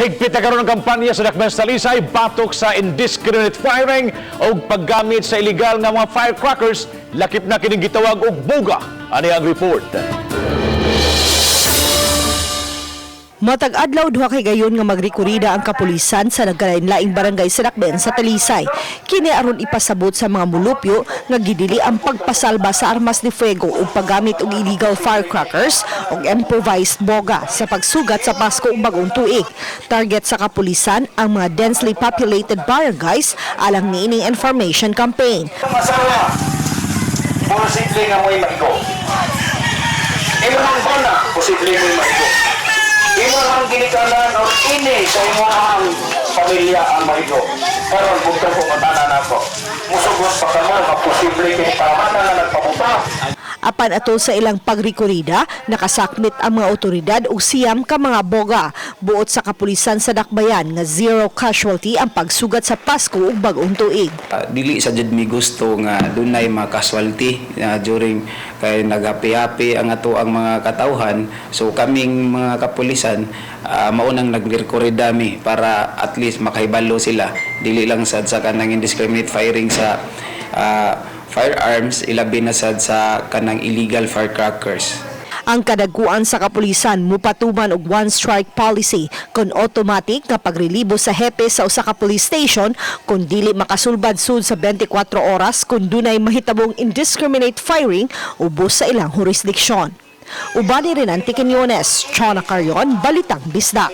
Higpit na karon ang kampanya sa Dakbayan sa Talisay batok sa indiscriminate firing o paggamit sa illegal nga mga firecrackers, lakip na kining gitawag og buga. Ani ang report. Matag adlaw duha kay gayon nga magrekorida ang kapulisan sa nagkalain-laing barangay sa Dakbayan sa Talisay. Kini aron ipasabot sa mga mulupyo nga gidili ang pagpasalba sa armas de fuego ug paggamit og illegal firecrackers ug improvised boga sa pagsugat sa Pasko ug Bagong Tuig. Target sa kapulisan ang mga densely populated barangays alang niining information campaign. Ang asawa, posible nga mo'y maigo. Imong bana, posible mo'y maigo. Imong ginikanan or ini sa imong pamilya ang maigo. Karon bugtong ko matana nako. Musugot pa kamo nga posible kini paramana nga nagpabuta. Apan ato sa ilang pagrekorida, nakasakmit ang mga otoridad og 9 ka mga boga. Buot sa kapulisan sa Dakbayan nga zero casualty ang pagsugat sa Pasko ug Bagong Tuig. Dili sa jud mi gusto nga dunay mga casualty during kay naghapi-hapi ang ato ang mga katawhan, so kaming mga kapulisan maunang nagrekorida mi para at least makahibalo sila dili lang sad sa kanang indiscriminate firing sa firearms, ilabi na sad sa kanang illegal firecrackers. Ang kadaguan sa kapulisan mupatuman og one strike policy kon automatic nga pagrelibo sa hepe sa usa ka police station kung dili makasulbad sud sa 24 oras kung dunay mahitabong indiscriminate firing ubos sa ilang jurisdiksyon. Uban ni Renante Quinones, Chona Carion, Balitang Bisdak.